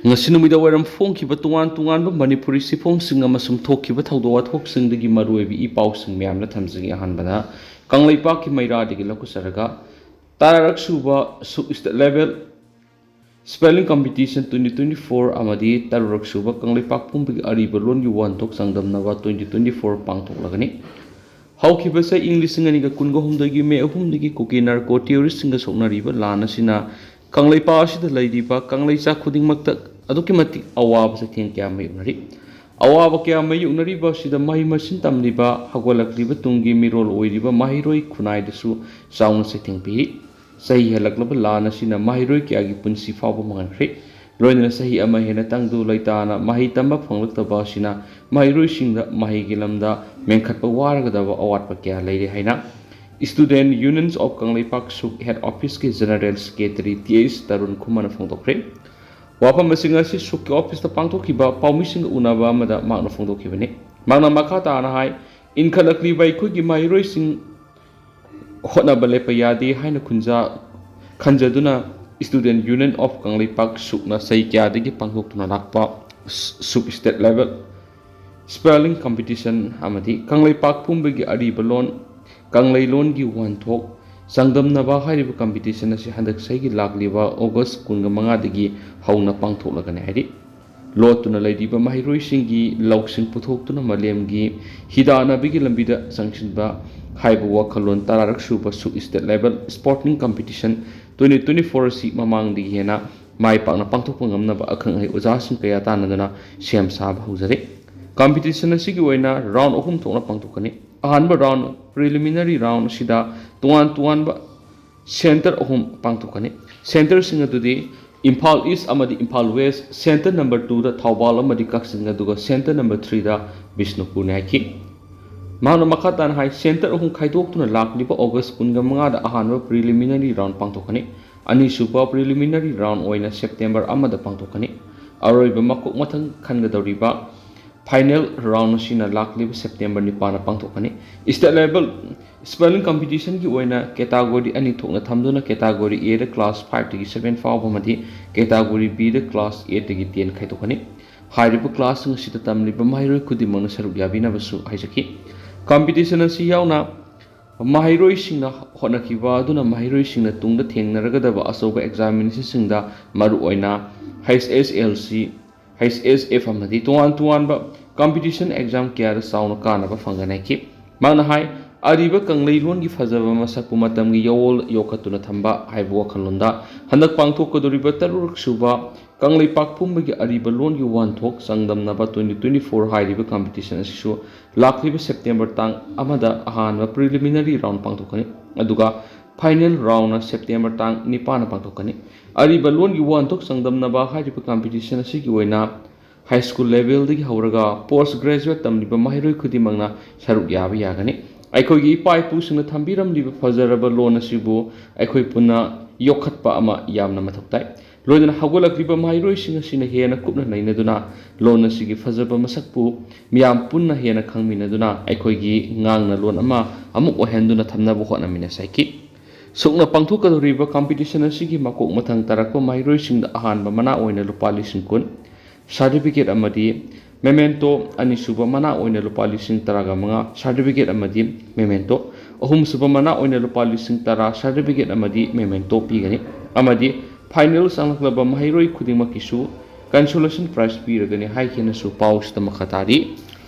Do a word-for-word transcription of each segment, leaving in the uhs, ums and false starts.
ꯉꯁꯤ ꯅꯨꯃꯤꯗꯥꯡ ꯋꯥꯏꯔꯝ ꯐꯣꯡꯈꯤꯕ ꯇꯣꯉꯥꯟ ꯇꯣꯉꯥꯟꯕ ꯃꯅꯤꯄꯨꯔꯤ ꯆꯦꯐꯣꯡꯁꯤꯡ ꯑꯃꯁꯨꯡ ꯊꯣꯛꯈꯤꯕ ꯊꯧꯗꯣꯛ ꯋꯥꯊꯣꯛꯁꯤꯡꯗꯒꯤ ꯃꯔꯨꯑꯣꯏꯕ ꯏ ꯄꯥꯎꯁꯤꯡ ꯃꯌꯥꯝꯅ ꯊꯝꯖꯒꯦ꯫ ꯑꯍꯥꯟꯕꯗ ꯀꯪꯂꯩꯄꯥꯛꯀꯤ ꯃꯩꯔꯥꯗꯒꯤ ꯂꯧꯈꯠꯆꯔꯒ ꯇꯔꯥꯔꯛ ꯁꯨꯕ ꯁꯨꯛ state level spelling competition twenty twenty four ꯑꯃꯗꯤ ꯇꯔꯨꯔꯛ ꯁꯨꯕ ꯀꯪꯂꯩꯄꯥꯛ ꯄꯨꯝꯕꯒꯤ ꯑꯔꯤꯕ ꯂꯣꯟꯒꯤ ꯋꯥꯍꯟꯊꯣꯛ ꯆꯥꯡꯗꯝꯅꯕ ꯇ꯭ꯋꯦꯟꯇꯤ ꯇ꯭ꯋꯦꯟꯇꯤ ꯐꯣꯔ ꯄꯥꯡꯊꯣꯛꯂꯒꯅꯤ꯫ ꯍꯧꯈꯤꯕ ꯆꯍꯤ ꯏꯪ ꯂꯤꯁꯤꯡ ꯑꯅꯤꯒ ꯀꯨꯟꯒ ꯍꯨꯝꯗꯣꯏꯒꯤ ꯃꯦ ꯑꯍꯨꯝꯗꯒꯤ ꯀꯨꯀꯤ ꯅꯥꯔꯀꯣ ꯇꯦꯔꯣꯔꯤꯁꯁꯤꯡꯒ ꯁꯣꯛꯅꯔꯤꯕ ꯂꯥꯟ ꯑꯁꯤꯅ ꯀꯪꯂꯩꯄꯥꯛ ꯑꯁꯤꯗ ꯂꯩꯔꯤꯕ ꯀꯪꯂꯩꯆꯥ ꯈꯨꯗꯤꯡꯃꯛꯇ ꯑꯗꯨꯛꯀꯤ ꯃꯇꯤꯛ ꯑꯋꯥꯕ ꯆꯩꯊꯦꯡ ꯀꯌꯥ ꯃꯥꯌꯣꯛꯅꯔꯤ꯫ ꯑꯋꯥꯕ ꯀꯌꯥ ꯃꯥꯌꯣꯛꯅꯔꯤꯕ ꯑꯁꯤꯗ ꯃꯍꯩ ꯃꯁꯤꯡ ꯇꯝꯂꯤꯕ ꯍꯧꯒꯠꯂꯛꯂꯤꯕ ꯇꯨꯡꯒꯤ ꯃꯤꯔꯣꯜ ꯑꯣꯏꯔꯤꯕ ꯃꯍꯩꯔꯣꯏ ꯈꯨꯟꯅꯥꯏꯗꯁꯨ ꯆꯥꯎꯅ ꯆꯩꯊꯦꯡ ꯄꯤꯔꯤ꯫ ꯆꯍꯤ ꯍꯦꯜꯂꯛꯂꯕ ꯂꯥꯟ ꯑꯁꯤꯅ ꯃꯍꯩꯔꯣꯏ ꯀꯌꯥꯒꯤ ꯄꯨꯟꯁꯤ ꯐꯥꯎꯕ ꯃꯥꯡꯍꯟꯈ꯭ꯔꯦ꯫ ꯂꯣꯏꯅꯅ ꯆꯍꯤ ꯑꯃ ꯍꯦꯟꯅ ꯇꯪꯗꯨ ꯂꯩꯇꯥꯅ ꯃꯍꯩ ꯇꯝꯕ ꯐꯪꯂꯛꯇꯕ ꯑꯁꯤꯅ ꯃꯍꯩꯔꯣꯏꯁꯤꯡꯗ ꯃꯍꯩꯒꯤ ꯂꯝꯗ ꯃꯦꯟꯈꯠꯄ ꯋꯥꯔꯒꯗꯕ ꯑꯋꯥꯠꯄ ꯀꯌꯥ ꯂꯩꯔꯦ ꯍꯥꯏꯅ Student Unions of ꯀꯪꯂꯩꯄꯥꯛ ꯁꯨꯛ ꯍꯦꯗ ꯑꯣꯐꯤꯁꯀꯤ general secretary T H Tarun ꯈꯨꯃꯟꯅ ꯐꯣꯡꯗꯣꯛꯈ꯭ꯔꯦ꯫ ꯋꯥꯐꯝ ꯑꯁꯤꯡ ꯑꯁꯤ ꯁꯨꯛꯀꯤ ꯑꯣꯐꯤꯁꯇ ꯄꯥꯡꯊꯣꯛꯈꯤꯕ ꯄꯥꯎꯃꯤꯁꯤꯡꯒ ꯎꯅꯕ ꯑꯃꯗ ꯃꯍꯥꯛꯅ ꯐꯣꯡꯗꯣꯛꯈꯤꯕꯅꯤ꯫ ꯃꯍꯥꯛꯅ ꯃꯈꯥ ꯇꯥꯅ ꯍꯥꯏ, ꯏꯟꯈꯠꯂꯛꯂꯤꯕ ꯑꯩꯈꯣꯏꯒꯤ ꯃꯍꯩꯔꯣꯏꯁꯤꯡ ꯍꯣꯠꯅꯕ ꯂꯦꯞꯄ ꯌꯥꯗꯦ ꯍꯥꯏꯅ ꯈꯨꯟꯖꯥ-, ꯈꯟꯖꯗꯨꯅ Student Union of ꯀꯪꯂꯩꯄꯥꯛ ꯁꯨꯛꯅ ꯆꯍꯤ ꯀꯌꯥꯗꯒꯤ ꯄꯥꯡꯊꯣꯛꯇꯨꯅ ꯂꯥꯛꯄ ꯁꯨꯛ ꯁ꯭ꯇꯦꯠ ꯂꯦꯚꯦꯜ ꯁ꯭ꯄꯦꯂꯤꯡ ꯀꯝꯄꯤꯇꯤꯁꯟ ꯑꯃꯗꯤ ꯀꯪꯂꯩꯄꯥꯛ ꯄꯨꯝꯕꯒꯤ ꯑꯔꯤꯕ ꯂꯣꯟ, ꯀꯪꯂꯩ ꯂꯣꯟꯒꯤ ꯋꯥꯍꯟꯊꯣꯛ ꯆꯥꯡꯗꯝꯅꯕ ꯍꯥꯏꯔꯤꯕ ꯀꯝꯄꯤꯇꯤꯁꯟ ꯑꯁꯤ ꯍꯟꯗꯛ ꯆꯍꯤꯒꯤ ꯂꯥꯛꯂꯤꯕ ꯑꯣꯒꯁ ꯀꯨꯟꯒ ꯃꯉꯥꯗꯒꯤ ꯍꯧꯅ ꯄꯥꯡꯊꯣꯛꯂꯒꯅꯤ ꯍꯥꯏꯔꯤ꯫ ꯂꯣꯠꯇꯨꯅ ꯂꯩꯔꯤꯕ ꯃꯍꯩꯔꯣꯏꯁꯤꯡꯒꯤ ꯂꯧꯁꯤꯡ ꯄꯨꯊꯣꯛꯇꯨꯅ ꯃꯥꯂꯦꯝꯒꯤ ꯍꯤꯗꯥꯟꯅꯕꯒꯤ ꯂꯝꯕꯤꯗ ꯆꯪꯁꯤꯟꯕ ꯍꯥꯏꯕ ꯋꯥꯈꯜꯂꯣꯟ ꯇꯔꯥꯔꯛ ꯁꯨꯕ ꯁꯨꯛ state level supporting competition twenty twenty four ꯑꯁꯤ ꯃꯃꯥꯡꯗꯒꯤ ꯍꯦꯟꯅ ꯃꯥꯏ ꯄꯥꯛꯅ ꯄꯥꯡꯊꯣꯛꯄ ꯉꯝꯅꯕ ꯑꯈꯪ ꯑꯍꯩ ꯑꯣꯖꯥꯁꯤꯡ ꯀꯌꯥ ꯇꯥꯟꯅꯗꯨꯅ ꯁꯦꯝ ꯁꯥꯕ ꯍꯧꯖꯔꯦ꯫ ꯀꯝꯄꯤꯇꯤꯁꯟ ꯑꯁꯤꯒꯤ ꯑꯣꯏꯅ ꯔꯥꯎꯟ ꯑꯍꯨꯝ ꯊꯣꯛꯅ ꯄꯥꯡꯊꯣꯛꯀꯅꯤ꯫ ꯑꯍꯥꯟꯕ ꯔꯥꯎꯟ, ꯄ꯭ꯔꯤꯂꯤꯃꯤꯅꯔꯤ ꯔꯥꯎꯟ, ꯑꯁꯤꯗ ꯇꯣꯉꯥꯟ ꯇꯣꯉꯥꯟꯕ ꯁꯦꯟꯇꯔ ꯑꯍꯨꯝ ꯄꯥꯡꯊꯣꯛꯀꯅꯤ꯫ ꯁꯦꯟꯇꯔꯁꯤꯡ ꯑꯗꯨꯗꯤ ꯏꯝꯐꯥꯜ ꯏꯁ ꯑꯃꯗꯤ ꯏꯝꯐꯥꯜ ꯋꯦꯁ, ꯁꯦꯟꯇꯔ ꯅꯝꯕꯔ ꯇꯨꯗ ꯊꯧꯕꯥꯜ ꯑꯃꯗꯤ ꯀꯛꯆꯤꯡ, ꯑꯗꯨꯒ ꯁꯦꯟꯇꯔ ꯅꯝꯕꯔ ꯊ꯭ꯔꯤꯗ ꯕꯤꯁꯅꯨꯄꯨꯔꯅꯤ ꯍꯥꯏꯈꯤ꯫ ꯃꯍꯥꯛꯅ ꯃꯈꯥ ꯇꯥꯅ ꯍꯥꯏ, ꯁꯦꯟꯇꯔ ꯑꯍꯨꯝ ꯈꯥꯏꯗꯣꯛꯇꯨꯅ ꯂꯥꯛꯂꯤꯕ ꯑꯣꯒꯁ ꯀꯨꯟꯒ ꯃꯉꯥꯗ ꯑꯍꯥꯟꯕ ꯄ꯭ꯔꯤꯂꯤꯃꯤꯅꯔꯤ ꯔꯥꯎꯟ ꯄꯥꯡꯊꯣꯛꯀꯅꯤ꯫ ꯑꯅꯤꯁꯨꯕ ꯄ꯭ꯔꯤꯂꯤꯃꯤꯅꯔꯤ ꯔꯥꯎꯟ ꯑꯣꯏꯅ ꯁꯦꯞꯇꯦꯝꯕꯔ ꯑꯃꯗ ꯄꯥꯡꯊꯣꯛꯀꯅꯤ꯫ ꯑꯔꯣꯏꯕ ꯃꯀꯣꯛ ꯃꯊꯪ ꯈꯟꯒꯗꯧꯔꯤꯕ ꯐꯥꯏꯅꯦꯜ ꯔꯥꯎꯟ ꯑꯁꯤꯅ ꯂꯥꯛꯂꯤꯕ ꯁꯦꯞꯇꯦꯝꯕꯔ ꯅꯤꯄꯥꯟꯗ ꯄꯥꯡꯊꯣꯛꯀꯅꯤ꯫ ꯁ꯭ꯇꯦꯠ ꯂꯦꯚꯦꯜ Spelling competition ꯒꯤ ꯑꯣꯏꯅ category ꯑꯅꯤ ꯊꯣꯛꯅ ꯊꯝꯗꯨꯅ category A the class five ꯇꯒꯤ seven ꯐꯥꯎꯕ ꯑꯃꯗꯤ category B ꯗ class eight ꯇꯒꯤ ten ꯈꯥꯏꯗꯣꯛꯀꯅꯤ꯫ ꯍꯥꯏꯔꯤꯕ class ꯁꯤꯡ ꯑꯁꯤꯗ ꯇꯝꯂꯤꯕ ꯃꯍꯩꯔꯣꯏ ꯈꯨꯗꯤꯡꯃꯛꯅ ꯁꯔꯨꯛ ꯌꯥꯕꯤꯅꯕꯁꯨ ꯍꯥꯏꯖꯈꯤ꯫ Competition ꯑꯁꯤ ꯌꯥꯎꯅ ꯃꯍꯩꯔꯣꯏꯁꯤꯡꯅ ꯍꯣꯠꯅꯈꯤꯕ ꯑꯗꯨꯅ ꯃꯍꯩꯔꯣꯏꯁꯤꯡꯅ ꯇꯨꯡꯗ ꯊꯦꯡꯅꯔꯒꯗꯕ ꯑꯆꯧꯕ examination ꯁꯤꯡꯗ, ꯃꯔꯨꯑꯣꯏꯅ H S L C, H S F ꯑꯃꯗꯤ ꯇꯣꯉꯥꯟ ꯇꯣꯉꯥꯟꯕ competition exam ꯀꯌꯥꯗ ꯆꯥꯎꯅ ꯀꯥꯟꯅꯕ ꯐꯪꯒꯅꯤ ꯍꯥꯏꯈꯤ꯫ ꯃꯍꯥꯛꯅ ꯍꯥꯏ, ꯑꯔꯤꯕ ꯀꯪꯂꯩ ꯂꯣꯟꯒꯤ ꯐꯖꯕ ꯃꯁꯛꯄꯨ ꯃꯇꯝꯒꯤ ꯌꯥꯑꯣꯜ ꯌꯣꯛꯈꯠꯇꯨꯅ ꯊꯝꯕ ꯍꯥꯏꯕ ꯋꯥꯈꯜꯂꯣꯟꯗ ꯍꯟꯗꯛ ꯄꯥꯡꯊꯣꯛꯀꯗꯧꯔꯤꯕ ꯇꯔꯨꯛ ꯁꯨꯕ ꯀꯪꯂꯩꯄꯥꯛ ꯄꯨꯝꯕꯒꯤ ꯑꯔꯤꯕ ꯂꯣꯟꯒꯤ ꯋꯥꯍꯟꯊꯣꯛ ꯆꯥꯡꯗꯝꯅꯕ twenty twenty four ꯍꯥꯏꯔꯤꯕ competition ꯑꯁꯤꯁꯨ ꯂꯥꯛꯂꯤꯕ September ꯇꯥꯡ ꯑꯃꯗ ꯑꯍꯥꯟꯕ preliminary round ꯄꯥꯡꯊꯣꯛꯀꯅꯤ, ꯑꯗꯨꯒ final round ꯅ September ꯇꯥꯡ ꯅꯤꯄꯥꯟꯗ ꯄꯥꯡꯊꯣꯛꯀꯅꯤ꯫ ꯑꯔꯤꯕ ꯂꯣꯟꯒꯤ ꯋꯥꯍꯟꯊꯣꯛ ꯆꯥꯡꯗꯝꯅꯕ ꯍꯥꯏꯔꯤꯕ competition ꯑꯁꯤꯒꯤ ꯑꯣꯏꯅ high school level ꯗꯒꯤ ꯍꯧꯔꯒ post graduate ꯇꯝꯂꯤꯕ ꯃꯍꯩꯔꯣꯏ ꯈꯨꯗꯤꯡꯃꯛꯅ ꯁꯔꯨꯛ ꯌꯥꯕ ꯌꯥꯒꯅꯤ꯫ ꯑꯩꯈꯣꯏꯒꯤ ꯏꯄꯥ ꯏꯄꯨꯁꯤꯡꯅ ꯊꯝꯕꯤꯔꯝꯂꯤꯕ ꯐꯖꯔꯕ ꯂꯣꯟ ꯑꯁꯤꯕꯨ ꯑꯩꯈꯣꯏ ꯄꯨꯟꯅ ꯌꯣꯛꯈꯠꯄ ꯑꯃ ꯌꯥꯝꯅ ꯃꯊꯧ ꯇꯥꯏ꯫ ꯂꯣꯏꯅꯅ ꯍꯧꯒꯠꯂꯛꯂꯤꯕ ꯃꯍꯩꯔꯣꯏꯁꯤꯡ ꯑꯁꯤꯅ ꯍꯦꯟꯅ ꯀꯨꯞꯅ ꯅꯩꯅꯗꯨꯅ ꯂꯣꯟ ꯑꯁꯤꯒꯤ ꯐꯖꯕ ꯃꯁꯛꯄꯨ ꯃꯤꯌꯥꯝ ꯄꯨꯟꯅ ꯍꯦꯟꯅ ꯈꯪꯃꯤꯟꯅꯗꯨꯅ ꯑꯩꯈꯣꯏꯒꯤ ꯉꯥꯡꯅ ꯂꯣꯟ ꯑꯃ ꯑꯃꯨꯛ ꯑꯣꯏꯍꯟꯗꯨꯅ ꯊꯝꯅꯕ ꯍꯣꯠꯅꯃꯤꯟꯅꯁꯤ ꯍꯥꯏꯈꯤ꯫ ꯁꯨꯛꯅ ꯄꯥꯡꯊꯣꯛꯀꯗꯧꯔꯤꯕ competition ꯑꯁꯤꯒꯤ ꯃꯀꯣꯛ ꯃꯊꯪ ꯇꯥꯔꯛꯄ ꯃꯍꯩꯔꯣꯏꯁꯤꯡꯗ ꯑꯍꯥꯟꯕ ꯃꯅꯥ ꯑꯣꯏꯅ ꯂꯨꯄꯥ ꯂꯤꯁꯤꯡ ꯀꯨꯟ certificate ꯑꯃꯗꯤ memento, ꯑꯅꯤꯁꯨꯕ ꯃꯅꯥ ꯑꯣꯏꯅ ꯂꯨꯄꯥ ꯂꯤꯁꯤꯡ ꯇꯔꯥꯒ ꯃꯉꯥ certificate ꯑꯃꯗꯤ memento, ꯑꯍꯨꯝꯁꯨꯕ ꯃꯅꯥ ꯑꯣꯏꯅ ꯂꯨꯄꯥ ꯂꯤꯁꯤꯡ ꯇꯔꯥ certificate ꯑꯃꯗꯤ memento ꯄꯤꯒꯅꯤ ꯑꯃꯗꯤ final ꯆꯪꯂꯛꯂꯕ ꯃꯍꯩꯔꯣꯏ ꯈꯨꯗꯤꯡꯃꯛꯀꯤꯁꯨ consolation prize ꯄꯤꯔꯒꯅꯤ ꯍꯥꯏꯈꯤꯅꯁꯨ ꯄꯥꯎꯁꯤꯗ ꯃꯈꯥ ꯇꯥꯔꯤ꯫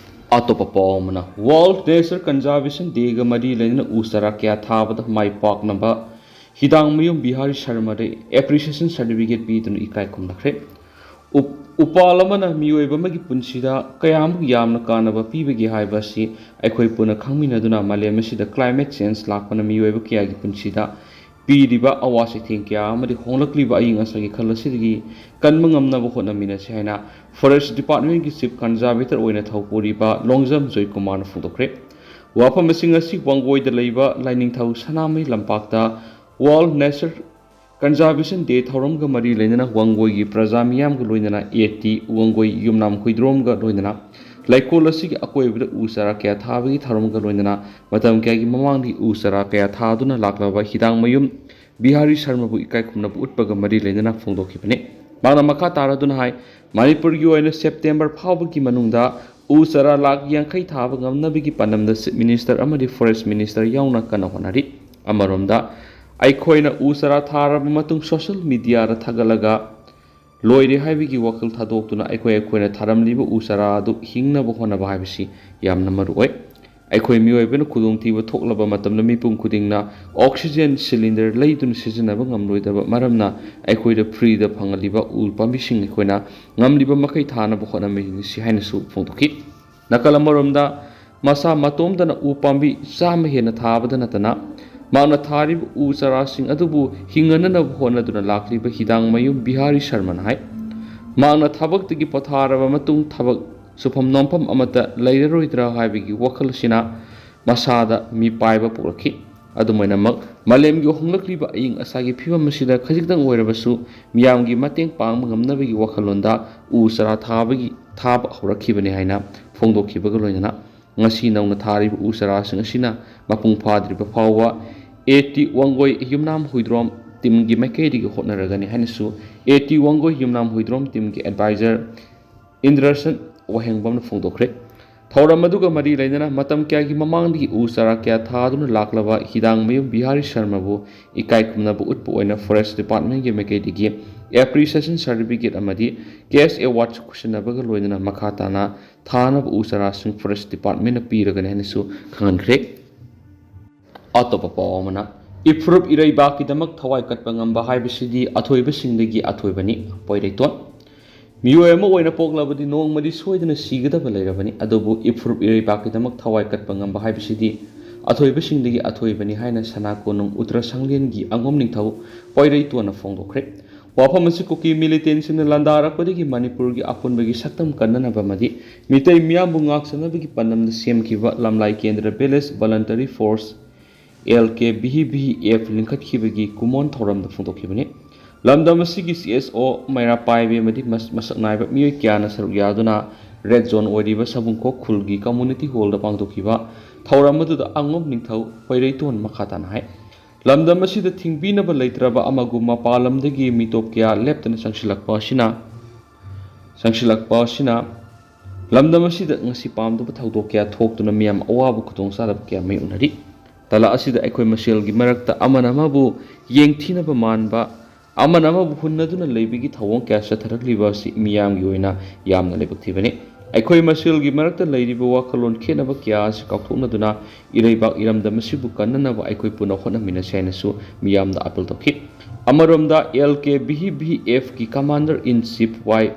ꯑꯇꯣꯞꯄ ꯄꯥꯎ ꯑꯃꯅ, World Nature Conservation Day ꯒ ꯃꯔꯤ ꯂꯩꯅꯅ ꯎ ꯆꯥꯔꯥ ꯀꯌꯥ ꯊꯥꯕꯗ ꯃꯥꯏ ꯄꯥꯛꯅꯕ ꯍꯤꯗꯥꯡꯃꯌꯨꯝ ꯕꯤꯍꯥꯔꯤ ꯁꯔꯃꯗ appreciation certificate ꯄꯤꯗꯨꯅ ꯏꯀꯥꯏ ꯈꯨꯝꯅꯈ꯭ꯔꯦ꯫ ꯎꯞ-, ꯎꯄꯥꯜ ꯑꯃꯅ ꯃꯤꯑꯣꯏꯕ ꯑꯃꯒꯤ ꯄꯨꯟꯁꯤꯗ ꯀꯌꯥꯃꯨꯛ ꯌꯥꯝꯅ ꯀꯥꯟꯅꯕ ꯄꯤꯕꯒꯦ ꯍꯥꯏꯕ ꯑꯁꯤ ꯑꯩꯈꯣꯏ ꯄꯨꯟꯅ ꯈꯪꯃꯤꯟꯅꯗꯨꯅ ꯃꯥꯂꯦꯝ ꯑꯁꯤꯗ climate change ꯂꯥꯛꯄꯅ ꯃꯤꯑꯣꯏꯕ ꯀꯌꯥꯒꯤ ꯄꯨꯟꯁꯤꯗ ꯄꯤꯔꯤꯕ ꯑꯋꯥ ꯆꯩꯊꯦꯡ ꯀꯌꯥ ꯑꯃꯗꯤ ꯍꯣꯡꯂꯛꯂꯤꯕ ꯑꯏꯪ ꯑꯁꯥꯒꯤ ꯈꯜ ꯑꯁꯤꯗꯒꯤ ꯀꯟꯕ ꯉꯝꯅꯕ ꯍꯣꯠꯅꯃꯤꯟꯅꯁꯤ ꯍꯥꯏꯅ Forest Department ꯀꯤ Chief Conservator ꯑꯣꯏꯅ ꯊꯧ ꯄꯨꯔꯤꯕ ꯂꯣꯡꯖꯝ ꯖꯣꯏꯀꯨꯃꯥꯔꯅ ꯐꯣꯡꯗꯣꯛꯈ꯭ꯔꯦ꯫ ꯋꯥꯐꯝꯁꯤꯡ ꯑꯁꯤ ꯋꯥꯡꯒꯣꯏꯗ ꯂꯩꯕ ꯂꯥꯏꯅꯤꯡꯊꯧ ꯁꯅꯥꯃꯍꯤ ꯂꯝꯄꯥꯛꯇ World Nature Conservation Day ꯊꯧꯔꯝꯒ ꯃꯔꯤ ꯂꯩꯅꯅ ꯋꯥꯡꯒꯣꯏꯒꯤ ꯄ꯭ꯔꯖꯥ ꯃꯤꯌꯥꯝꯒ ꯂꯣꯏꯅꯅ AT ꯋꯥꯡꯒꯣꯏ ꯌꯨꯝꯅꯥꯝ ꯍꯨꯏꯗ꯭ꯔꯣꯝꯒ ꯂꯣꯏꯅꯅ ꯂꯩꯀꯣꯜ ꯑꯁꯤꯒꯤ ꯑꯀꯣꯏꯕꯗ ꯎ ꯆꯥꯔꯥ ꯀꯌꯥ ꯊꯥꯕꯒꯤ ꯊꯧꯔꯝꯒ ꯂꯣꯏꯅꯅ ꯃꯇꯝ ꯀꯌꯥꯒꯤ ꯃꯃꯥꯡꯗꯒꯤ ꯎ ꯆꯥꯔꯥ ꯀꯌꯥ ꯊꯥꯗꯨꯅ ꯂꯥꯛꯂꯕ ꯍꯤꯗꯥꯡꯃꯌꯨꯝ ꯕꯤꯍꯥꯔꯤ ꯁꯔꯃꯕꯨ ꯏꯀꯥꯏ ꯈꯨꯝꯅꯕ ꯎꯠꯄꯒ ꯃꯔꯤ ꯂꯩꯅꯅ ꯐꯣꯡꯗꯣꯛꯈꯤꯕꯅꯤ꯫ ꯃꯍꯥꯛꯅ ꯃꯈꯥ ꯇꯥꯔꯗꯨꯅ ꯍꯥꯏ, ꯃꯅꯤꯄꯨꯔꯒꯤ ꯑꯣꯏꯅ ꯁꯦꯞꯇꯦꯝꯕꯔ ꯐꯥꯎꯕꯒꯤ ꯃꯅꯨꯡꯗ ꯎ ꯆꯥꯔꯥ ꯂꯥꯈ ꯌꯥꯡꯈꯩ ꯊꯥꯕ ꯉꯝꯅꯕꯒꯤ ꯄꯥꯟꯗꯝꯗ Chief Minister ꯑꯃꯗꯤ Forest Minister ꯌꯥꯎꯅ ꯀꯟꯅ ꯍꯣꯠꯅꯔꯤ꯫ ꯑꯃꯔꯣꯝꯗ ꯑꯩꯈꯣꯏꯅ ꯎ ꯆꯥꯔꯥ ꯊꯥꯔꯕ ꯃꯇꯨꯡ social mediaꯗ ꯊꯥꯒꯠꯂꯒ ꯂꯣꯏꯔꯦ ꯍꯥꯏꯕꯒꯤ ꯋꯥꯈꯜ ꯊꯥꯗꯣꯛꯇꯨꯅ ꯑꯩꯈꯣꯏ ꯑꯩꯈꯣꯏꯅ ꯊꯥꯔꯝꯂꯤꯕ ꯎ ꯆꯥꯔꯥ ꯑꯗꯨ ꯍꯤꯡꯅꯕ ꯍꯣꯠꯅꯕ ꯍꯥꯏꯕꯁꯤ ꯌꯥꯝꯅ ꯃꯔꯨ ꯑꯣꯏ꯫ ꯑꯩꯈꯣꯏ ꯃꯤꯑꯣꯏꯕꯅ ꯈꯨꯗꯣꯡꯊꯤꯕ ꯊꯣꯛꯂꯕ ꯃꯇꯝꯗ ꯃꯤꯄꯨꯝ ꯈꯨꯗꯤꯡꯅ oxygen cylinder ꯂꯩꯗꯨꯅ ꯁꯤꯖꯤꯟꯅꯕ ꯉꯝꯂꯣꯏꯗꯕ ꯃꯔꯝꯅ ꯑꯩꯈꯣꯏꯗ freeꯗ ꯐꯪꯍꯜꯂꯤꯕ ꯎ ꯄꯥꯝꯕꯤꯁꯤꯡ ꯑꯩꯈꯣꯏꯅ ꯉꯝꯂꯤꯕ ꯃꯈꯩ ꯊꯥꯅꯕ ꯍꯣꯠꯅꯃꯤꯟꯅꯁꯤ ꯍꯥꯏꯅꯁꯨ ꯐꯣꯡꯗꯣꯛꯈꯤ꯫ ꯅꯥꯀꯜ ꯑꯃꯔꯣꯝꯗ ꯃꯁꯥ ꯃꯇꯣꯝꯇꯅ ꯎ ꯄꯥꯝꯕꯤ ꯆꯥꯝꯃ ꯍꯦꯟꯅ ꯊꯥꯕꯗ ꯅꯠꯇꯅ ꯃꯍꯥꯛꯅ ꯊꯥꯔꯤꯕ ꯎ ꯆꯥꯔꯥꯁꯤꯡ ꯑꯗꯨꯕꯨ ꯍꯤꯡꯍꯟꯅꯅꯕ ꯍꯣꯠꯅꯗꯨꯅ ꯂꯥꯛꯂꯤꯕ ꯍꯤꯗꯥꯡꯃꯌꯨꯝ ꯕꯤꯍꯥꯔꯤ ꯁꯔꯃꯅ ꯍꯥꯏ, ꯃꯍꯥꯛꯅ ꯊꯕꯛꯇꯒꯤ ꯄꯣꯊꯥꯔꯕ ꯃꯇꯨꯡ ꯊꯕꯛ ꯁꯨꯐꯝ ꯅꯣꯝꯐꯝ ꯑꯃꯠꯇ ꯂꯩꯔꯔꯣꯏꯗ꯭ꯔꯥ ꯍꯥꯏꯕꯒꯤ ꯋꯥꯈꯜ ꯑꯁꯤꯅ ꯃꯁꯥꯗ ꯃꯤꯄꯥꯏꯕ ꯄꯣꯛꯂꯛꯈꯤ꯫ ꯑꯗꯨꯝ ꯑꯣꯏꯅꯃꯛ, ꯃꯥꯂꯦꯝꯒꯤ ꯍꯣꯡꯂꯛꯂꯤꯕ ꯑꯏꯪ ꯑꯁꯥꯒꯤ ꯐꯤꯕꯝ ꯑꯁꯤꯗ ꯈꯖꯤꯛꯇꯪ ꯑꯣꯏꯔꯕꯁꯨ ꯃꯤꯌꯥꯝꯒꯤ ꯃꯇꯦꯡ ꯄꯥꯡꯕ ꯉꯝꯅꯕꯒꯤ ꯋꯥꯈꯜꯂꯣꯟꯗ ꯎ ꯆꯥꯔꯥ ꯊꯥꯕꯒꯤ, ꯊꯥꯕ ꯍꯧꯔꯛꯈꯤꯕꯅꯤ ꯍꯥꯏꯅ ꯐꯣꯡꯗꯣꯛꯈꯤꯕꯒ ꯂꯣꯏꯅꯅ ꯉꯁꯤ ꯅꯧꯅ ꯊꯥꯔꯤꯕ ꯎ ꯆꯥꯔꯥꯁꯤꯡ ꯑꯁꯤꯅ ꯃꯄꯨꯡ ꯐꯥꯗ꯭ꯔꯤꯕ ꯐꯥꯎꯕ ꯑꯦ ꯇꯤ ꯋꯥꯡꯒꯣꯏ ꯌꯨꯝꯅꯥꯝ ꯍꯨꯏꯗ꯭ꯔꯣꯝ teamꯒꯤ ꯃꯥꯏꯀꯩꯗꯒꯤ ꯍꯣꯠꯅꯔꯒꯅꯤ ꯍꯥꯏꯅꯁꯨ ꯑꯦ ꯇꯤ ꯋꯥꯡꯒꯣꯏ ꯌꯨꯝꯅꯥꯝ ꯍꯨꯏꯗ꯭ꯔꯣꯝ teamꯒꯤ advisor ꯏꯟꯗ꯭ꯔꯁꯟ ꯋꯥꯍꯦꯡꯕꯝꯅ ꯐꯣꯡꯗꯣꯛꯈ꯭ꯔꯦ꯫ ꯊꯧꯔꯝ ꯑꯗꯨꯒ ꯃꯔꯤ ꯂꯩꯅꯅ ꯃꯇꯝ ꯀꯌꯥꯒꯤ ꯃꯃꯥꯡꯗꯒꯤ ꯎ ꯆꯥꯔꯥ ꯀꯌꯥ ꯊꯥꯗꯨꯅ ꯂꯥꯛꯂꯕ ꯍꯤꯗꯥꯡꯃꯌꯨꯝ ꯕꯤꯍꯥꯔꯤ ꯁꯔꯃꯕꯨ ꯏꯀꯥꯏ ꯈꯨꯝꯅꯕ ꯎꯠꯄ ꯑꯣꯏꯅ Forest Departmentꯒꯤ ꯃꯥꯏꯀꯩꯗꯒꯤ appreciation certificate ꯑꯃꯗꯤ cash awardꯁꯨ ꯈꯨꯠꯁꯤꯟꯅꯕꯒ ꯂꯣꯏꯅꯅ ꯃꯈꯥ ꯇꯥꯅ ꯊꯥꯅꯕ ꯎ ꯆꯥꯔꯥꯁꯤꯡ Forest Departmentꯅ ꯄꯤꯔꯒꯅꯤ ꯍꯥꯏꯅꯁꯨ ꯈꯪꯍꯟꯈ꯭ꯔꯦ꯫ ꯑꯇꯣꯞꯄ ꯄꯥꯎ ꯑꯃꯅ, ꯏꯐꯨꯔꯨꯞ ꯏꯔꯩꯕꯥꯛꯀꯤꯗꯃꯛ ꯊꯋꯥꯏ ꯀꯠꯄ ꯉꯝꯕ ꯍꯥꯏꯕꯁꯤꯗꯤ ꯑꯊꯣꯏꯕꯁꯤꯡꯗꯒꯤ ꯑꯊꯣꯏꯕꯅꯤ, ꯄꯣꯏꯔꯩꯇꯣꯟ꯫ ꯃꯤꯑꯣꯏ ꯑꯃ ꯑꯣꯏꯅ ꯄꯣꯛꯂꯕꯗꯤ ꯅꯣꯡꯃꯗꯤ ꯁꯣꯏꯗꯅ ꯁꯤꯒꯗꯕ ꯂꯩꯔꯕꯅꯤ, ꯑꯗꯨꯕꯨ ꯏꯐꯨꯔꯨꯞ ꯏꯔꯩꯕꯥꯛꯀꯤꯗꯃꯛ ꯊꯋꯥꯏ ꯀꯠꯄ ꯉꯝꯕ ꯍꯥꯏꯕꯁꯤꯗꯤ ꯑꯊꯣꯏꯕꯁꯤꯡꯗꯒꯤ ꯑꯊꯣꯏꯕꯅꯤ ꯍꯥꯏꯅ ꯁꯅꯥ ꯀꯣꯅꯨꯡ ꯎꯇ꯭ꯔ ꯁꯪꯂꯦꯟꯒꯤ ꯑꯉꯣꯝ ꯅꯤꯡꯊꯧ ꯄꯣꯏꯔꯩꯇꯣꯟꯅ ꯐꯣꯡꯗꯣꯛꯈ꯭ꯔꯦ꯫ ꯋꯥꯐꯝ ꯑꯁꯤ ꯀꯨꯀꯤ militantꯁꯤꯡꯅ ꯂꯥꯟꯗꯥꯔꯛꯄꯗꯒꯤ ꯃꯅꯤꯄꯨꯔꯒꯤ ꯑꯄꯨꯟꯕꯒꯤ ꯁꯛꯇꯝ ꯀꯟꯅꯅꯕ ꯑꯃꯗꯤ ꯃꯤꯇꯩ ꯃꯤꯌꯥꯝꯕꯨ ꯉꯥꯛꯆꯅꯕꯒꯤ ꯄꯥꯟꯗꯝꯗ ꯁꯦꯝꯈꯤꯕ ꯂꯝꯂꯥꯏ ꯀꯦꯟꯗ꯭ꯔ Village Voluntary Force, L K V V F ꯂꯤꯡꯈꯠꯈꯤꯕꯒꯤ ꯀꯨꯃꯣꯟ ꯊꯧꯔꯝꯗ ꯐꯣꯡꯗꯣꯛꯈꯤꯕꯅꯤ꯫ ꯂꯝꯗꯝ ꯑꯁꯤꯒꯤ C S O, ꯃꯩꯔꯥ ꯄꯥꯏꯕꯤ ꯑꯃꯗꯤ ꯃꯁ-, ꯃꯁꯛ ꯅꯥꯏꯕ ꯃꯤꯑꯣꯏ ꯀꯌꯥꯅ ꯁꯔꯨꯛ ꯌꯥꯗꯨꯅ ꯔꯦꯗ ꯖꯣꯟ ꯑꯣꯏꯔꯤꯕ ꯁꯕꯨꯡꯈꯣꯛ ꯈꯨꯜꯒꯤ ꯀꯝꯃ꯭ꯌꯨꯅꯤꯇꯤ ꯍꯣꯜꯗ ꯄꯥꯡꯊꯣꯛꯈꯤꯕ ꯊꯧꯔꯝ ꯑꯗꯨꯗ ꯑꯉꯣꯝ ꯅꯤꯡꯊꯧ ꯄꯣꯏꯔꯩꯇꯣꯟ ꯃꯈꯥ ꯇꯥꯅ ꯍꯥꯏ꯫ ꯂꯝꯗꯝ ꯑꯁꯤꯗ ꯊꯤꯡꯕꯤꯅꯕ ꯂꯩꯇ꯭ꯔꯕ ꯑꯃꯒꯨꯝ ꯃꯄꯥꯟ ꯂꯝꯗꯒꯤ ꯃꯤꯇꯣꯞ ꯀꯌꯥ ꯂꯦꯞꯇꯅ ꯆꯪꯁꯤꯜꯂꯛꯄ ꯑꯁꯤꯅ, ꯆꯪꯁꯤꯜꯂꯛꯄ ꯑꯁꯤꯅ ꯂꯝꯗꯝ ꯑꯁꯤꯗ ꯉꯁꯤ ꯄꯥꯝꯗꯕ ꯊꯧꯗꯣꯛ ꯀꯌꯥ ꯊꯣꯛꯇꯨꯅ ꯃꯤꯌꯥꯝ ꯑꯋꯥꯕ ꯈꯨꯗꯣꯡꯆꯥꯗꯕ ꯀꯌꯥ ꯃꯥꯌꯣꯛꯅꯔꯤ꯫ ꯇꯥꯂꯥ ꯑꯁꯤꯗ ꯑꯩꯈꯣꯏ ꯃꯁꯦꯜꯒꯤ ꯃꯔꯛꯇ ꯑꯃꯅ ꯑꯃꯕꯨ ꯌꯦꯡꯊꯤꯅꯕ ꯃꯥꯟꯕ, ꯑꯃꯅ ꯑꯃꯕꯨ ꯍꯨꯟꯅꯗꯨꯅ ꯂꯩꯕꯒꯤ ꯊꯧꯑꯣꯡ ꯀꯌꯥ ꯆꯠꯊꯔꯛꯂꯤꯕ ꯑꯁꯤ ꯃꯤꯌꯥꯝꯒꯤ ꯑꯣꯏꯅ ꯌꯥꯝꯅ ꯂꯥꯏꯕꯛ ꯊꯤꯕꯅꯤ꯫ ꯑꯩꯈꯣꯏ ꯃꯁꯦꯜꯒꯤ ꯃꯔꯛꯇ ꯂꯩꯔꯤꯕ ꯋꯥꯈꯜꯂꯣꯟ ꯈꯦꯠꯅꯕ ꯀꯌꯥ ꯑꯁꯤ ꯀꯥꯎꯊꯣꯛꯅꯗꯨꯅ ꯏꯔꯩꯕꯥꯛ ꯏꯔꯝꯗꯝ ꯑꯁꯤꯕꯨ ꯀꯟꯅꯅꯕ ꯑꯩꯈꯣꯏ ꯄꯨꯟꯅ ꯍꯣꯠꯅꯃꯤꯟꯅꯁꯤ ꯍꯥꯏꯅꯁꯨ ꯃꯤꯌꯥꯝꯗ ꯑꯥꯄꯤꯜ ꯇꯧꯈꯤ꯫ ꯑꯃꯔꯣꯝꯗ, ꯑꯦꯜ ꯀꯦ ꯚꯤ ꯚꯤ ꯑꯦꯐꯀꯤ commander in chief ꯋꯥꯏ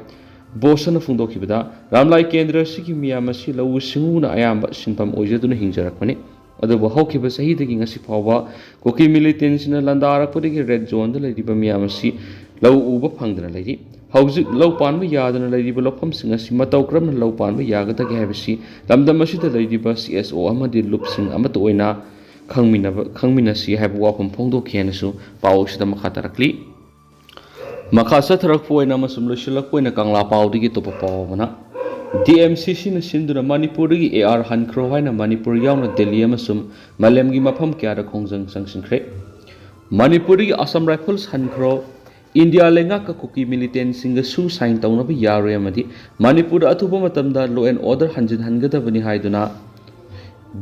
ꯕꯣꯁꯅ ꯐꯣꯡꯗꯣꯛꯈꯤꯕꯗ, ꯔꯥꯝꯂꯥꯏ ꯀꯦꯟꯗ꯭ꯔ ꯑꯁꯤꯒꯤ ꯃꯤꯌꯥꯝ ꯑꯁꯤ ꯂꯧꯎ ꯁꯤꯡꯎꯅ ꯑꯌꯥꯝꯕ ꯁꯤꯟꯐꯝ ꯑꯣꯏꯖꯗꯨꯅ ꯍꯤꯡꯖꯔꯛꯄꯅꯤ꯫ ꯑꯗꯨꯕꯨ ꯍꯧꯈꯤꯕ ꯆꯍꯤꯗꯒꯤ ꯉꯁꯤ ꯐꯥꯎꯕ ꯀꯨꯀꯤ ꯃꯤꯂꯤꯇꯦꯟꯁꯤꯡꯅ ꯂꯥꯟꯗꯥꯔꯛꯄꯗꯒꯤ ꯔꯦꯗ ꯖꯣꯟꯗ ꯂꯩꯔꯤꯕ ꯃꯤꯌꯥꯝ ꯑꯁꯤ ꯂꯧ ꯎꯕ ꯐꯪꯗꯅ ꯂꯩꯔꯤ꯫ ꯍꯧꯖꯤꯛ ꯂꯧ ꯄꯥꯟꯕ ꯌꯥꯗꯅ ꯂꯩꯔꯤꯕ ꯂꯧꯐꯝꯁꯤꯡ ꯑꯁꯤ ꯃꯇꯧ ꯀꯔꯝꯅ ꯂꯧ ꯄꯥꯟꯕ ꯌꯥꯒꯗꯒꯦ ꯍꯥꯏꯕꯁꯤ ꯂꯝꯗꯝ ꯑꯁꯤꯗ ꯂꯩꯔꯤꯕ ꯁꯤ ꯑꯦꯁ ꯑꯣ ꯑꯃꯗꯤ ꯂꯨꯞꯁꯤꯡ ꯑꯃꯠꯇ ꯑꯣꯏꯅ ꯈꯪꯃꯤꯟꯅꯕ, ꯈꯪꯃꯤꯟꯅꯁꯤ ꯍꯥꯏꯕ ꯋꯥꯐꯝ ꯐꯣꯡꯗꯣꯛꯈꯤ ꯍꯥꯏꯅꯁꯨ ꯄꯥꯎ ꯑꯁꯤꯗ ꯃꯈꯥ ꯇꯥꯔꯛꯂꯤ꯫ ꯃꯈꯥ ꯆꯠꯊꯔꯛꯄ ꯑꯣꯏꯅ ꯑꯃꯁꯨꯡ ꯂꯣꯏꯁꯤꯜꯂꯛꯄ ꯑꯣꯏꯅ ꯀꯪꯂꯥ ꯄꯥꯎꯗꯒꯤ ꯑꯇꯣꯞꯄ ꯄꯥꯎ ꯑꯃꯅ, ꯗꯤ ꯑꯦꯝ ꯁꯤ ꯁꯤꯅ ꯁꯤꯟꯗꯨꯅ ꯃꯅꯤꯄꯨꯔꯗꯒꯤ ꯑꯦ ꯑꯥꯔ ꯍꯟꯈ꯭ꯔꯣ ꯍꯥꯏꯅ ꯃꯅꯤꯄꯨꯔ ꯌꯥꯎꯅ ꯗꯦꯜꯂꯤ ꯑꯃꯁꯨꯡ ꯃꯥꯂꯦꯝꯒꯤ ꯃꯐꯝ ꯀꯌꯥꯗ ꯈꯣꯡꯖꯪ ꯆꯪꯁꯤꯟꯈ꯭ꯔꯦ꯫ ꯃꯅꯤꯄꯨꯔꯗꯒꯤ ꯑꯁꯥꯝ ꯔꯥꯏꯐꯜꯁ ꯍꯟꯈ꯭ꯔꯣ, ꯏꯟꯗꯤꯌꯥ ꯂꯩꯉꯥꯛꯀ ꯀꯨꯀꯤ ꯃꯤꯂꯤꯇꯦꯟꯁꯤꯡꯒ ꯁꯨ ꯁꯥꯏꯟ ꯇꯧꯅꯕ ꯌꯥꯔꯣꯏ ꯑꯃꯗꯤ ꯃꯅꯤꯄꯨꯔꯗ ꯑꯊꯨꯕ ꯃꯇꯝꯗ law and order ꯍꯟꯖꯤꯟꯍꯟꯒꯗꯕꯅꯤ ꯍꯥꯏꯗꯨꯅ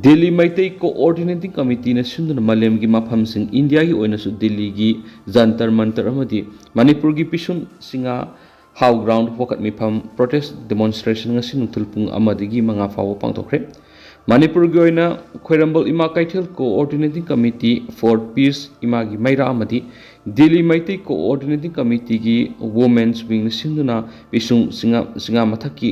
ꯗꯤꯜꯂꯤ ꯃꯩꯇꯩ ꯀꯣꯑꯣꯔꯗꯤꯅꯦꯇꯤꯡ ꯀꯃꯤꯇꯤꯅ ꯁꯤꯟꯗꯨꯅ ꯃꯥꯂꯦꯝꯒꯤ ꯃꯐꯝꯁꯤꯡ ꯏꯟꯗꯤꯌꯥꯒꯤ ꯑꯣꯏꯅꯁꯨ ꯗꯤꯜꯂꯤꯒꯤ ꯖꯟꯇꯔ ꯃꯟꯇꯔ ꯑꯃꯗꯤ ꯃꯅꯤꯄꯨꯔꯒꯤ ꯄꯤꯁꯨꯝ ꯁꯤꯡꯉꯥ ꯍꯥꯎ ꯒ꯭ꯔꯥꯎꯟ ꯋꯥꯀꯠ ꯃꯤꯐꯝ protest demonstration ꯉꯁꯤ ꯅꯨꯡꯊꯤꯜ ꯄꯨꯡ ꯑꯃꯗꯒꯤ ꯃꯉꯥ ꯐꯥꯎꯕ ꯄꯥꯡꯊꯣꯛꯈ꯭ꯔꯦ꯫ ꯃꯅꯤꯄꯨꯔꯒꯤ ꯑꯣꯏꯅ ꯈ꯭ꯋꯥꯏꯔꯝꯕꯟ ꯏꯃꯥ ꯀꯩꯊꯦꯜ ꯀꯣꯑꯣꯔꯗꯤꯅꯦꯇꯤꯡ ꯀꯃꯤꯇꯤ for peace ꯏꯃꯥꯒꯤ ꯃꯩꯔꯥ ꯑꯃꯗꯤ ꯗꯤꯜꯂꯤ ꯃꯩꯇꯩ ꯀꯣꯑꯣꯔꯗꯤꯅꯦꯇꯤꯡ ꯀꯃꯤꯇꯤꯒꯤ women's wingꯅ ꯁꯤꯟꯗꯨꯅ ꯄꯤꯁꯨꯝ ꯁꯤꯡꯉꯥ, ꯁꯤꯡꯉꯥ ꯃꯊꯛꯀꯤ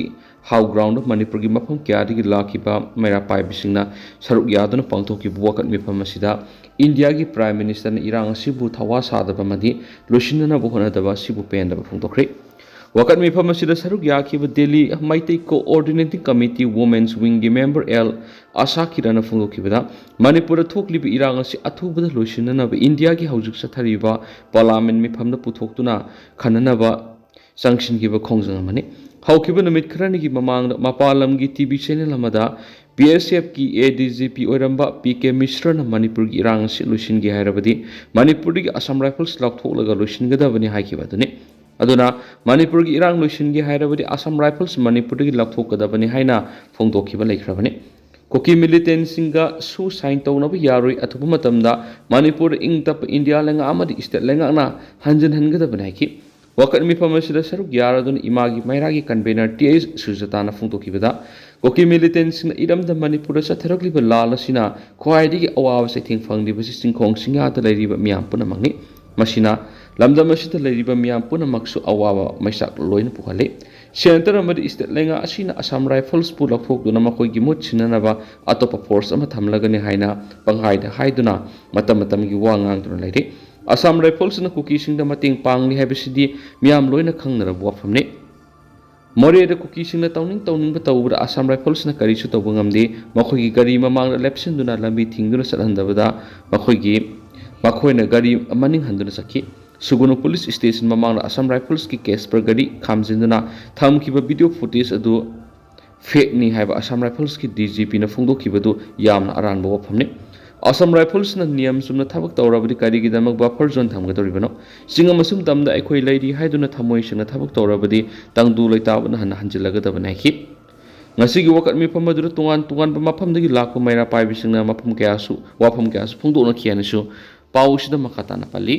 ꯍꯥꯎ ꯒ꯭ꯔꯥꯎꯟꯗ ꯃꯅꯤꯄꯨꯔꯒꯤ ꯃꯐꯝ ꯀꯌꯥꯗꯒꯤ ꯂꯥꯛꯈꯤꯕ ꯃꯩꯔꯥ ꯄꯥꯏꯕꯁꯤꯡꯅ ꯁꯔꯨꯛ ꯌꯥꯗꯨꯅ ꯄꯥꯡꯊꯣꯛꯈꯤꯕ ꯋꯥꯀꯠ ꯃꯤꯐꯝ ꯑꯁꯤꯗ ꯏꯟꯗꯤꯌꯥꯒꯤ Prime Ministerꯅ ꯏꯔꯥꯡ ꯑꯁꯤꯕꯨ ꯊꯋꯥ ꯁꯥꯗꯕ ꯑꯃꯗꯤ ꯂꯣꯏꯁꯤꯟꯅꯅꯕ ꯍꯣꯠꯅꯗꯕ ꯑꯁꯤꯕꯨ ꯄꯦꯟꯗꯕ ꯐꯣꯡꯗꯣꯛꯈ꯭ꯔꯦ꯫ ꯋꯥꯀꯠ ꯃꯤꯐꯝ ꯑꯁꯤꯗ ꯁꯔꯨꯛ ꯌꯥꯈꯤꯕ Delhi Meitei coordinating committee women's wingꯒꯤ member ꯑꯦꯜ ꯑꯁꯥ ꯀꯤꯔꯟꯅ ꯐꯣꯡꯗꯣꯛꯈꯤꯕꯗ, ꯃꯅꯤꯄꯨꯔꯗ ꯊꯣꯛꯂꯤꯕ ꯏꯔꯥꯡ ꯑꯁꯤ ꯑꯊꯨꯕꯗ ꯂꯣꯏꯁꯤꯟꯅꯅꯕ ꯏꯟꯗꯤꯌꯥꯒꯤ ꯍꯧꯖꯤꯛ ꯆꯠꯊꯔꯤꯕ ꯄꯥꯔꯂꯥꯃꯦꯟ ꯃꯤꯐꯝꯗ ꯄꯨꯊꯣꯛꯇꯨꯅ ꯈꯟꯅꯅꯕ ꯆꯪꯁꯤꯟꯈꯤꯕ ꯈꯣꯡꯖꯪ ꯑꯃꯅꯤ꯫ ꯍꯧꯈꯤꯕ ꯅꯨꯃꯤꯠ ꯈꯔꯅꯤꯒꯤ ꯃꯃꯥꯡꯗ ꯃꯄꯥꯟ ꯂꯝꯒꯤ ꯇꯤ ꯚꯤ ꯆꯦꯅꯦꯜ ꯑꯃꯗ ꯕꯤ ꯑꯦꯁ ꯑꯦꯐꯀꯤ ꯑꯦ ꯗꯤ ꯖꯤ ꯄꯤ ꯑꯣꯏꯔꯝꯕ ꯄꯤ ꯀꯦ ꯃꯤꯁ꯭ꯔꯅ ꯃꯅꯤꯄꯨꯔꯒꯤ ꯏꯔꯥꯡ ꯑꯁꯤ ꯂꯣꯏꯁꯤꯟꯒꯦ ꯍꯥꯏꯔꯕꯗꯤ ꯃꯅꯤꯄꯨꯔꯗꯒꯤ ꯑꯁꯥꯝ ꯔꯥꯏꯐꯜꯁ ꯂꯧꯊꯣꯛꯂꯒ ꯂꯣꯏꯁꯤꯟꯒꯗꯕꯅꯤ ꯍꯥꯏꯈꯤꯕ ꯑꯗꯨꯅꯤ꯫ ꯑꯗꯨꯅ ꯃꯅꯤꯄꯨꯔꯒꯤ ꯏꯔꯥꯡ ꯂꯣꯏꯁꯤꯟꯒꯦ ꯍꯥꯏꯔꯕꯗꯤ ꯑꯁꯥꯝ ꯔꯥꯏꯐꯜꯁ ꯃꯅꯤꯄꯨꯔꯗꯒꯤ ꯂꯧꯊꯣꯛꯀꯗꯕꯅꯤ ꯍꯥꯏꯅ ꯐꯣꯡꯗꯣꯛꯈꯤꯕ ꯂꯩꯈ꯭ꯔꯕꯅꯤ꯫ ꯀꯨꯀꯤ ꯃꯤꯂꯤꯇꯦꯟꯁꯤꯡꯒ ꯁꯨ ꯁꯥꯏꯟ ꯇꯧꯅꯕ ꯌꯥꯔꯣꯏ, ꯑꯊꯨꯕ ꯃꯇꯝꯗ ꯃꯅꯤꯄꯨꯔꯗ ꯏꯪ ꯇꯞꯄ ꯏꯟꯗꯤꯌꯥ ꯂꯩꯉꯥꯛ ꯑꯃꯗꯤ ꯁ꯭ꯇꯦꯠ ꯂꯩꯉꯥꯛꯅ ꯍꯟꯖꯤꯟꯍꯟꯒꯗꯕꯅꯤ ꯍꯥꯏꯈꯤ꯫ ꯋꯥꯀꯠ ꯃꯤꯐꯝ ꯑꯁꯤꯗ ꯁꯔꯨꯛ ꯌꯥꯔꯗꯨꯅ ꯏꯃꯥꯒꯤ ꯃꯩꯔꯥꯒꯤ ꯀꯟꯚꯦꯅꯔ ꯇꯤ ꯑꯩꯆ ꯁꯨꯖꯥꯇꯥꯅ ꯐꯣꯡꯗꯣꯛꯈꯤꯕꯗ, ꯀꯨꯀꯤ ꯃꯤꯂꯤꯇꯦꯟꯁꯤꯡꯅ ꯏꯔꯝꯗꯝ ꯃꯅꯤꯄꯨꯔꯗ ꯆꯠꯊꯔꯛꯂꯤꯕ ꯂꯥꯜ ꯑꯁꯤꯅ ꯈ꯭ꯋꯥꯏꯗꯒꯤ ꯑꯋꯥꯕ ꯆꯩꯊꯦꯡ ꯐꯪꯂꯤꯕꯁꯤ ꯆꯤꯡꯈꯣꯡ ꯆꯤꯡꯌꯥꯗ ꯂꯩꯔꯤꯕ ꯃꯤꯌꯥꯝ ꯄꯨꯝꯅꯃꯛꯅꯤ꯫ ꯃꯁꯤꯅ ꯂꯝꯗꯝ ꯑꯁꯤꯗ ꯂꯩꯔꯤꯕ ꯃꯤꯌꯥꯝ ꯄꯨꯝꯅꯃꯛꯁꯨ ꯑꯋꯥꯕ ꯃꯩꯆꯥꯛ ꯂꯣꯏꯅ ꯄꯨꯍꯜꯂꯤ꯫ ꯁꯦꯟꯇꯔ ꯑꯃꯗꯤ ꯁ꯭ꯇꯦꯠ ꯂꯩꯉꯥꯛ ꯑꯁꯤꯅ ꯑꯁꯥꯝ ꯔꯥꯏꯐꯜꯁꯄꯨ ꯂꯧꯊꯣꯛꯇꯨꯅ ꯃꯈꯣꯏꯒꯤ ꯃꯍꯨꯠ ꯁꯤꯟꯅꯅꯕ ꯑꯇꯣꯞꯄ ꯐꯣꯔꯁ ꯑꯃ ꯊꯝꯂꯒꯅꯤ ꯍꯥꯏꯅ ꯄꯪꯍꯥꯏꯗ ꯍꯥꯏꯗꯨꯅ ꯃꯇꯝ ꯃꯇꯝꯒꯤ ꯋꯥ ꯉꯥꯡꯗꯨꯅ ꯂꯩꯔꯤ꯫ ꯑꯁꯥꯝ ꯔꯥꯏꯐꯜꯁꯅ ꯀꯨꯀꯤꯁꯤꯡꯗ ꯃꯇꯦꯡ ꯄꯥꯡꯂꯤ ꯍꯥꯏꯕꯁꯤꯗꯤ ꯃꯤꯌꯥꯝ ꯂꯣꯏꯅ ꯈꯪꯅꯔꯕ ꯋꯥꯐꯝꯅꯤ꯫ ꯃꯣꯔꯦꯗ ꯀꯨꯀꯤꯁꯤꯡꯅ ꯇꯧꯅꯤꯡ ꯇꯧꯅꯤꯡꯕ ꯇꯧꯕꯗ ꯑꯁꯥꯝ ꯔꯥꯏꯐꯜꯁꯅ ꯀꯔꯤꯁꯨ ꯇꯧꯕ ꯉꯝꯗꯦ꯫ ꯃꯈꯣꯏꯒꯤ ꯒꯥꯔꯤ ꯃꯃꯥꯡꯗ ꯂꯦꯞꯁꯤꯟꯗꯨꯅ ꯂꯝꯕꯤ ꯊꯤꯡꯗꯨꯅ ꯆꯠꯍꯟꯗꯕꯗ ꯃꯈꯣꯏꯒꯤ, ꯃꯈꯣꯏꯅ ꯒꯥꯔꯤ ꯃꯅꯤꯡ ꯍꯟꯗꯨꯅ ꯆꯠꯈꯤ꯫ ꯁꯨꯒꯨꯅꯨ ꯄꯨꯂꯤꯁ ꯁ꯭ꯇꯦꯁꯟ ꯃꯃꯥꯡꯗ ꯑꯁꯥꯝ ꯔꯥꯏꯐꯜꯁꯀꯤ ꯀꯦꯁꯄꯔ ꯒꯥꯔꯤ ꯈꯥꯝꯖꯤꯟꯗꯨꯅ ꯊꯝꯈꯤꯕ ꯚꯤꯗꯤꯑꯣ ꯐꯨꯇꯦꯖ ꯑꯗꯨ ꯐꯦꯛꯅꯤ ꯍꯥꯏꯕ ꯑꯁꯥꯝ ꯔꯥꯏꯐꯜꯁꯀꯤ ꯗꯤ ꯖꯤ ꯄꯤꯅ ꯐꯣꯡꯗꯣꯛꯈꯤꯕꯗꯨ ꯌꯥꯝꯅ ꯑꯔꯥꯟꯕ ꯋꯥꯐꯝꯅꯤ꯫ ꯑꯁꯥꯝ ꯔꯥꯏꯐꯜꯁꯅ ꯅꯤꯌꯝ ꯆꯨꯝꯅ ꯊꯕꯛ ꯇꯧꯔꯕꯗꯤ ꯀꯔꯤꯒꯤꯗꯃꯛ ꯕꯐꯔ ꯖꯣꯟ ꯊꯝꯒꯗꯧꯔꯤꯕꯅꯣ? ꯆꯤꯡ ꯑꯃꯁꯨꯡ ꯇꯝꯗ ꯑꯩꯈꯣꯏ ꯂꯩꯔꯤ ꯍꯥꯏꯗꯨꯅ ꯊꯃꯣꯏ ꯁꯦꯡꯅ ꯊꯕꯛ ꯇꯧꯔꯕꯗꯤ ꯇꯪꯗꯨ ꯂꯩꯇꯥꯕꯅ ꯍꯟꯅ ꯍꯟꯖꯤꯜꯂꯒꯗꯕꯅꯤ ꯍꯥꯏꯈꯤ꯫ ꯉꯁꯤꯒꯤ ꯋꯥꯀꯠ ꯃꯤꯐꯝ ꯑꯗꯨꯗ ꯇꯣꯉꯥꯟ ꯇꯣꯉꯥꯟꯕ ꯃꯐꯝꯗꯒꯤ ꯂꯥꯛꯄ ꯃꯩꯔꯥ ꯄꯥꯏꯕꯤꯁꯤꯡꯅ ꯃꯐꯝ ꯀꯌꯥꯁꯨ, ꯋꯥꯐꯝ ꯀꯌꯥꯁꯨ ꯐꯣꯡꯗꯣꯛꯅꯈꯤ ꯍꯥꯏꯅꯁꯨ ꯄꯥꯎ ꯑꯁꯤꯗ ꯃꯈꯥ ꯇꯥꯅ ꯄꯜꯂꯤ꯫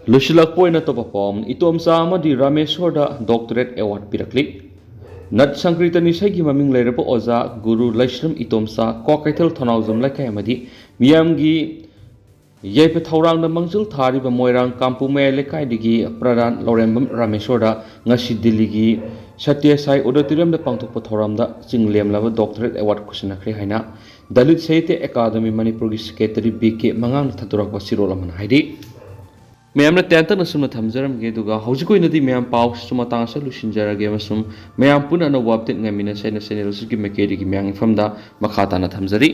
ꯂꯣꯏꯁꯤꯜꯂꯛꯄ ꯑꯣꯏꯅ ꯑꯇꯣꯞꯄ ꯄꯥꯎ ꯑꯃꯅ, ꯏꯇꯣꯝꯆꯥ ꯑꯃꯗꯤ ꯔꯥꯃꯦꯁꯣꯔꯗ ꯗꯣꯛꯇꯔꯦꯠ ꯑꯦꯋꯥꯔꯗ ꯄꯤꯔꯛꯂꯤ꯫ ꯅꯠ ꯁꯪꯀ꯭ꯔꯤꯇꯟ ꯏꯁꯩꯒꯤ ꯃꯃꯤꯡ ꯂꯩꯔꯕ ꯑꯣꯖꯥ ꯒꯨꯔꯨ ꯂꯩꯁ꯭ꯔꯝ ꯏꯇꯣꯝꯆꯥ, ꯀ꯭ꯋꯥꯀꯩꯊꯦꯜ ꯊꯧꯅꯥꯎꯖꯝ ꯂꯩꯀꯥꯏ ꯑꯃꯗꯤ ꯃꯤꯌꯥꯝꯒꯤ ꯌꯥꯏꯐ ꯊꯧꯔꯥꯡꯗ ꯃꯥꯡꯖꯤꯜ ꯊꯥꯔꯤꯕ ꯃꯣꯏꯔꯥꯡ ꯀꯥꯝꯄꯨ ꯃꯌꯥꯏ ꯂꯩꯀꯥꯏꯗꯒꯤ ꯄ꯭ꯔꯙꯥꯟ ꯂꯧꯔꯦꯝꯕꯝ ꯔꯥꯃꯦꯁꯣꯔꯗ ꯉꯁꯤ ꯗꯤꯜꯂꯤꯒꯤ ꯁꯇ꯭ꯌ ꯁꯥꯏ ꯑꯣꯗꯤꯇꯣꯔꯤꯌꯝꯗ ꯄꯥꯡꯊꯣꯛꯄ ꯊꯧꯔꯝꯗ ꯆꯤꯡꯂꯦꯝꯂꯕ ꯗꯣꯛꯇꯔꯦꯠ ꯑꯦꯋꯥꯔꯗ ꯈꯨꯠꯁꯤꯟꯅꯈ꯭ꯔꯦ ꯍꯥꯏꯅ ꯗꯂꯤꯠ ꯁꯥꯍꯤꯇ꯭ꯌ ꯑꯦꯀꯥꯗꯃꯤ ꯃꯅꯤꯄꯨꯔꯒꯤ ꯁꯦꯀ꯭ꯔꯦꯇꯔꯤ ꯕꯤ ꯀꯦ ꯃꯉꯥꯡꯅ ꯊꯥꯗꯣꯔꯛꯄ ꯆꯦꯔꯣꯜ ꯑꯃꯅ ꯍꯥꯏꯔꯤ꯫ ꯃꯌꯥꯝꯅ ꯇꯦꯟꯇꯛꯅ ꯁꯨꯝꯅ ꯊꯝꯖꯔꯝꯒꯦ, ꯑꯗꯨꯒ ꯍꯧꯖꯤꯛ ꯑꯣꯏꯅꯗꯤ ꯃꯌꯥꯝ ꯄꯥꯎꯁꯤꯁꯨ ꯃꯇꯥꯡ ꯑꯁꯤꯗ ꯂꯣꯏꯁꯤꯟꯖꯔꯒꯦ ꯑꯃꯁꯨꯡ ꯃꯌꯥꯝ ꯄꯨꯟꯅ ꯑꯅꯧꯕ ꯑꯞꯗꯦꯠ ꯉꯥꯏꯃꯤꯟꯅꯁꯦ ꯍꯥꯏꯅ ꯆꯦꯅꯦꯜ ꯑꯁꯤꯒꯤ ꯃꯥꯏꯀꯩꯗꯒꯤ ꯃꯌꯥꯝꯒꯤ ꯃꯐꯝꯗ ꯃꯈꯥ ꯇꯥꯅ ꯊꯝꯖꯔꯤ꯫